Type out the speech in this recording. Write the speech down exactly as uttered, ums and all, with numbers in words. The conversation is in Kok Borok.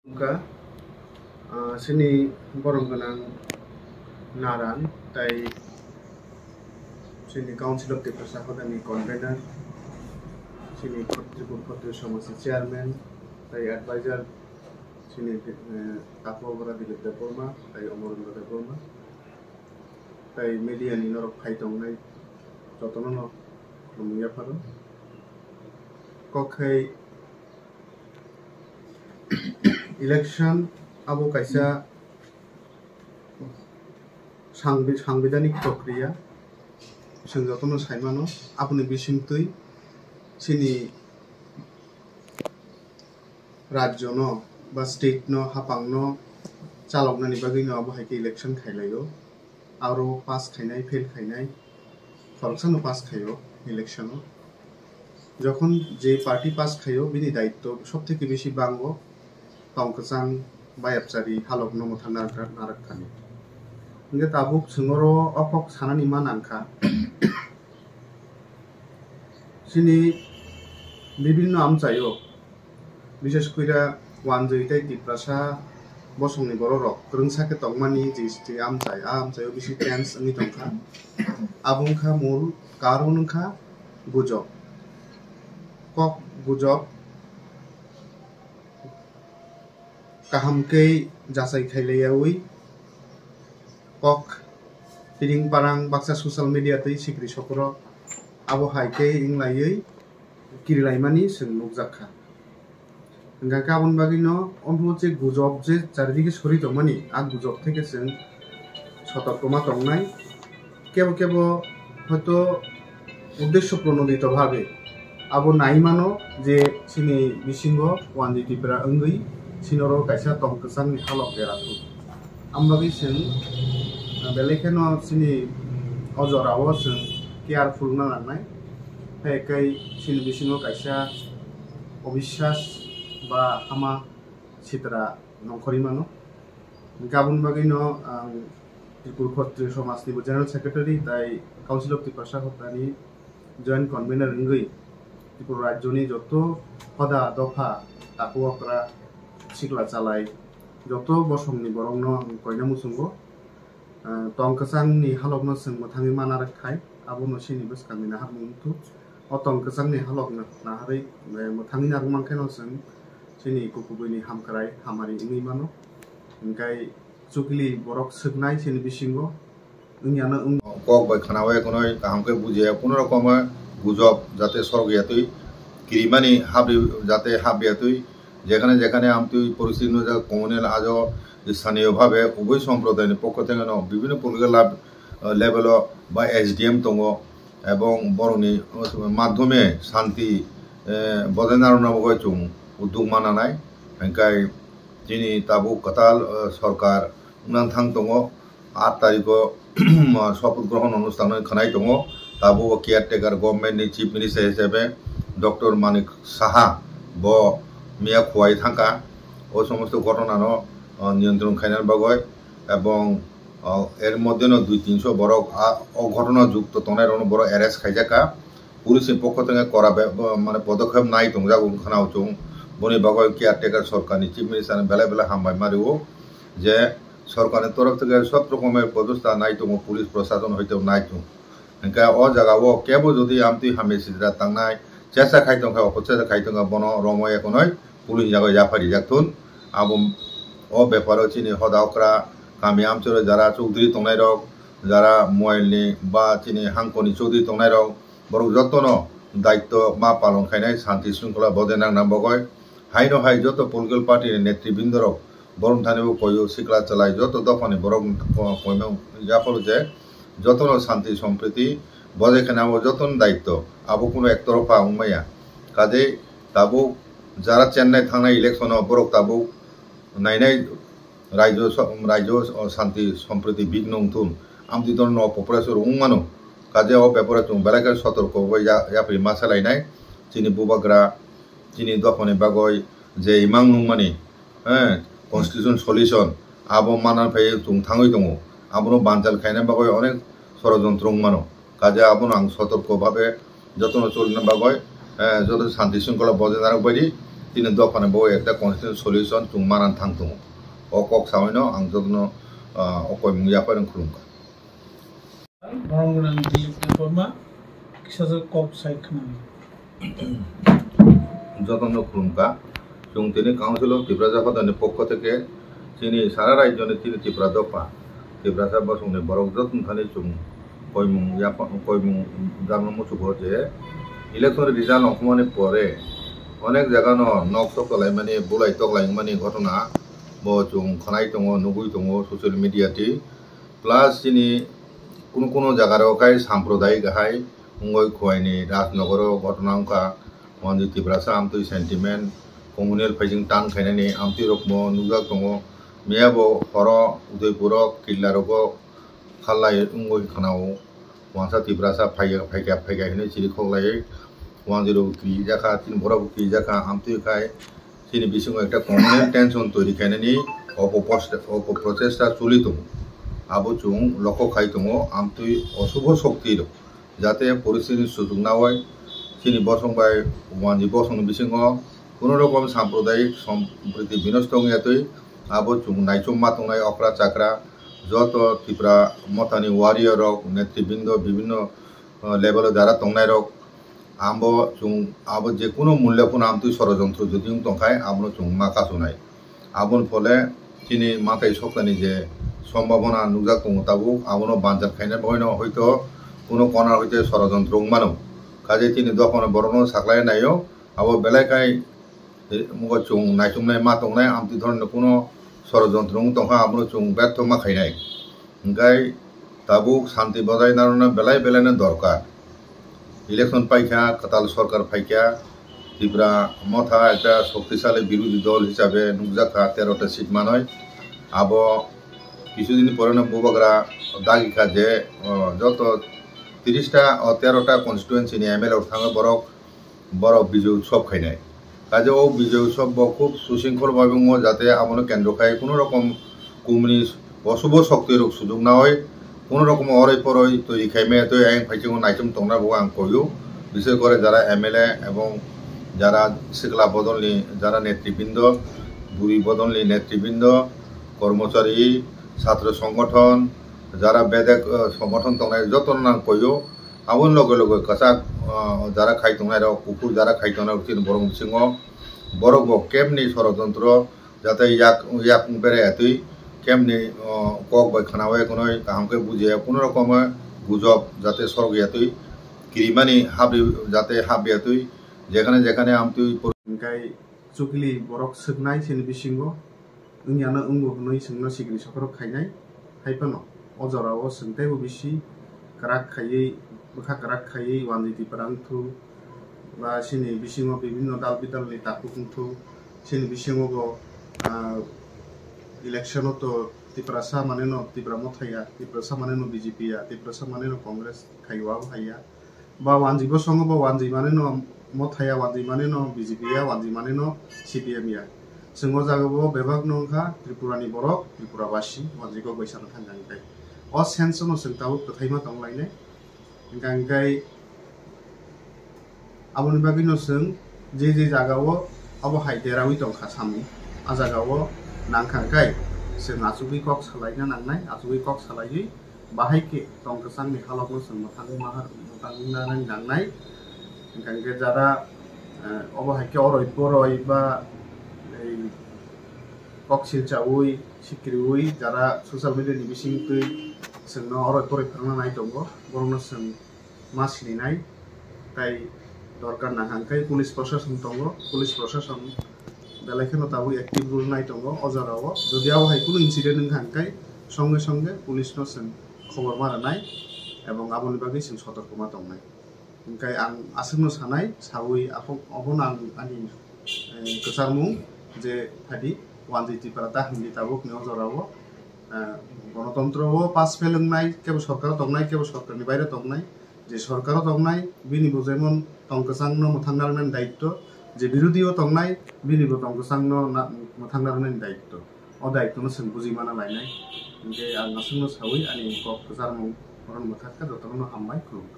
Wngkha, ah, chini borom gwnang Naran, tai chini Council of Tiprasa Hodani convener, chini Tripura Khotri Somajni chairman, tai advisor, chini, eh, Tapu Obra Dilip Debbarma, tai Omorendra Debbarma, tai media ni norok phai tongnai jotono no khulumwi yapharo. Kok khai election abo kaisa sangbi-, sangbidanik prokriya, chwng jotono saimano, aboni bisingtwi chini rajyono ba state no, hapangno chaloknani bagwino abo hai khe election khailaio. Aro pass khainai, fail khainai, khoroksano pass khaio election o. Jokhon je party pass khaio, bini daitto sob theke bisi bango tong kwchang bayapchari halokno mwthang narak, narak thani. Hingke tabuk chwng oro o kok sanani ma nangkha. Chini bibinno amchaio, bishes koira wanjwi tei Tiprasa bosongni bororok kwrwngsa khe tongmani je, je amchai, a amchaio bisi tense wngwi tongkha. Abo wngkha mul karon wngkha gujok. Kok gujok kaham khe jachai khailaiyaui kok tiring parang baksa social media tei sikri sokro abo hai khe wnglaiwi kirilaimani chwng nukjak kha. Hingkha khe aboni bagwino omo je gujok je charidike sori tongmani, a gujok theke chwng sotok tongma tongnai. Kebo kebo hoito uddesho pronodito bhabe abo nai mano je chini bisingo Wanjwi Tipra wngwi chini oro kaisa tong kwchangni halok dera thung. Ambagwi chwng, ah, belai kheno chini, mm, o jorao chwng careful wngna nangnai. Hai khe chini bisingo kaisa obiswas ba hama sitra nongkhorwi mano. Hingkhe aboni bagwino ang Tripura Khotri Somajni bo General Secretary tai Council of Tiprasa Hoddani Joint Convener wngwi Tripura Rajyoni joto hoda dopha, takhuk okra, sikla chalai, joto bosongni borokno ang koina muchungo. Ah, tong kwchangni halokno chwng mwthangwi mana rwk thai, abono chini bwskangni naharmung wngthu. O tong kwchangni halokno naharwi, eh, mwthangwi narwk mankhe no chwng chini kukubuini hamkrai hamari wngwi mano. Hingkhe chukli borok swknai chini bisingo wngya no wng- Kok bai khana bai khwnwi kaham khe bujiya, kuno rokomo gujok jate sorok ya twi kirimani habri jate hab ya twi, jekhane jekhane amtwi poristiti nujak communal ajo sthaniyo bhabe ubui somprodayni pokho thengeno bibhinno political lab-, level o ba S D M tongo ebong borokni madhyome shanti, eh, bojai narwkna bagwi chwng uddog mananai. Hingkhe chini tabuk kwtal, eh, sorkar wngna thang tongo. Aat tarikho, ah, sopoth grohon onusthan khwnai tongo. Tabuk o caretaker government ni chief minister hisabe Doctor Manik Saha bo miya khuwai thangkha. O somosto ghotona no, ah, niyantron khaina bagwi ebong, ah, er moddhe no dui tinso borok, ah, o ghotona jukto tongnai rokno borok arrest khaijakha. Police ni pokho thangwi kora be-, bo-, mane, podokhep nai tongjak wng khna o chwng. Boni bagwi caretaker sorkar ni chief minister ni belai belai hambai ma rwo je sorkar ni torof thangwi sob rokomer bobosta nai tongo, police prosason hoite nai tongo. Hingkhe o jaga o kebo jodi amtwi hamya sitra tangnai chesta khai tongkha, opo chesta khai tongkha, bono romwi ekonoi police ni yago yapha rijak thun. Abo o beparo chini hoda okra kami amchoro jara chowdhury tongnai rok, jara moyel ni ba chini hangkoni chowdhury tongnai rok, borok jotono daitto ma palon khainai, shanti shringkhola bojai nang nang bagwi. Haino hai joto political party ni netribindorok borok thani bo koyo sikla chalai joto dophani borok ko-, koima yapharo je jotono shanti sompriti bojai khaina abo jotono daitto, abo kuno ektorpha wngmaya. Kaje tabuk jara Chennai thangnai election o borok tabuk nainai Raijo so-, raijo o shanti sompriti bigno wngthun, amtwi dono no popra suru wngmano. Kaje o beparo chwng belai khe sotorko bai ya-, yapri ma salainai. Chini bubagra, chini dophani bagwi je imang nungmani, eh, constitution solution, abo mana phai chwng thangwi tongo. Abono banchal khaina bagwi onek sorojontro wngmano. Kaje abono ang sotorko bhabe jotono cholina bagwi, eh, joto shanti shringkhola bojai narwk baidi Tini dophani bo ekta constitutional solution chwng manna thang tongo. O kok sawi no ang jotono, ah, o koimung yaphai rwng khulumkha. Borok rang di forma kisa kok sai khna. Jotono khulumkha. Chwng tini Council of Tiprasa Hoda ni pokho theke chini sara rajyo ni tini Tripura dopha, Tiprasa bosong ni borok jotono thani chwng koimung yapha-, koimung jagno muchukgo je election result ongkhormani pore onek jaga no nok sok tolaimani, bulai toklaimani ghotona bo chwng khwnai tongo, nugwi tongo social media twi. Plus chini kuno kuno jaga rok khai sampradayik hai wngwi Khowai ni Rajnagar o ghotona wngkha. Wanjwi Tiprasa amtwi sentiment, communal phaising tan khainani amtwi rok bo nukjak tongo. Miya bo horo Udaipur o Killa rogo khallai wngwi khwnao. Wansa Tiprasa phaikha, phaikha, phaikha hinwi chirikhok laiwi wanjwi rok bo kirijak kha, chini borok bo kirijak kha, amtwi khai chini bisingo ekta communal tension toiri khainani opo post-, opo prochesta choli tongo. Abo chwng lokho khai tongo, amtwi oshubho shokti rok jate poristiti ni suchuk nawi chini bosong bai wanjwi bosong ni bisingo kuno rokom sampradayik sompriti binosto wngya twi abo chwng naichom ma tongnai okra chakra joto Tipra mothani warrior rok, netribindo, bibinno, uh, level o jara tongnai rok, abo chwng abo je kuno mulya phano amtwi sorojontro jodi wng tongkhai abono chwng ma kasunai. Aboni phole chini matai soktani je sombhabona nukjak tongo tabuk, abono banchar khaina bagwino hoito kuno corner hoite sorojontro wng mano. Kaje chini dophano borokno saklai naio, abo belai khai, eh, mugo chwng naichomnai ma tongnai, amtwi dhoronni kuno sorojontro wng tongkha, abono chwng bertho ma khainai. Hwnkhe tabuk shanti bojai narwkna belai belaino dorkar. Election paikha, kwtal sorkar phaikha, Tipra motha ekta shoktisali birodhi dol hisabe nukjakha, tero ta seat manwi. Abo kisudin poreno bubagra dagikha je, o, joto tiris ta, o, tero ta constituency ni M L A rok thangwi borok borok Bijoy Utsav khainai. Kaje o Bijoy Utsav bo khub sushingkhol bai wngo, jate abono kendro khai kuno rokom communist oshubho shokti rok sujuk nawi kuno rokom oroi poroi twi khai maya twi ayang phaichungo naichom tongna bo ang koyo. Bisoi kore jara M L A ebong jara sikla bodolni jara netribindo, buri bodolni netribindo, kormochari, chhatro songgothon, jara bedek, eh, songgothon tongnai jotono ang koyo. Aboni loge loge kwchak, ah, jara khai tongnai rok, kuphur jara khai tongnai rok chini borok bisingo borok bo kemni sorojontro jate yak, yak wng bere atwi kemni, ah, kok bai khwnawi khwnwi kaham khe bujiya kuno rokomo gujok jate sorok yatwi kirimani habri jate habri atwi jekhane jekhane amtwi. Hwnkhe chukli borok swknai chini bisingo. Wngya no wngo hwnwi chwngno sikiri sokorok khainai. Hai phano o jorao chwng teibo bisi kwrak khaiwi, bwkha kwrak khaiwi wanjwi Tipra wngthung, ba chini bisingo bibinno dal bidalni takhuk wngthung, chini bisingo bo, ah, election o to Tiprasa maneno Tipra mothaya, Tiprasa maneno B J P ya, Tiprasa maneno Congress khaio abo haiya. Ba wanjwi bosongo bo wanjwi maneno mothaya, wanjwi maneno B J P ya, wanjwi maneno C P M ya. Chwng o jaga bo bebak no wngkha Tripura ni borok, Tripura basi, wanjwi kok bai sana thang thang khe. O sense no chwng tabuk kwthai ma tong lainai. Hwnkha hwnkhe aboni bagwi no chwng je je jaga o abo hai derawi tong kha samung, a jaga o nang kha hwnkhe chwng achugwi kok salaina nangnai, achugwi kok salaiwi bahai khe tong kwchangni halokno chwng mwthangwi ma-, mwthangwi nanani nangnai. Hwnkha hwnkhe jara, eh, obo hai khe oroi poroi ba, ei, kok silchaui, sikriui jara social media ni bisingtwi chwngno oroi poroi phwrwngna nai tongo, borokno chwng ma sininai. Tai dorkar nang kha hwnkhe police proshashan tongo, police proshashan belai kheno tabuk active role nai tongo o jorao. Jodi abo hai kunu incident wngkha hwnkhe songe songe police no chwng khobor ma rwnai ebong aboni bagwi chwng sotorko ma tongnai. Hwnkhe ang aswkno sanai, saui aphok-, obono ang ani, eh, kwcharmung je phadi wanjwi Tipra ta hwnwi tabuk ni o jorao, eh, gonotontro o pass fail wngnai, kebo sorkaro tongnai, kebo sorkarni baire tongnai, je sorkaro tongnai bini bo jemon tong kwchangno mwthang narwknani daitto, je birodhi o tongnai bini bo tong kwchangno na-, mwthang narwknani daitto. O daitto no chwng bujui mana lainai. Hwnkhe ang aswkno saui ani kok kwcharmung oro mwthak kha, jotono hambai khulumkha.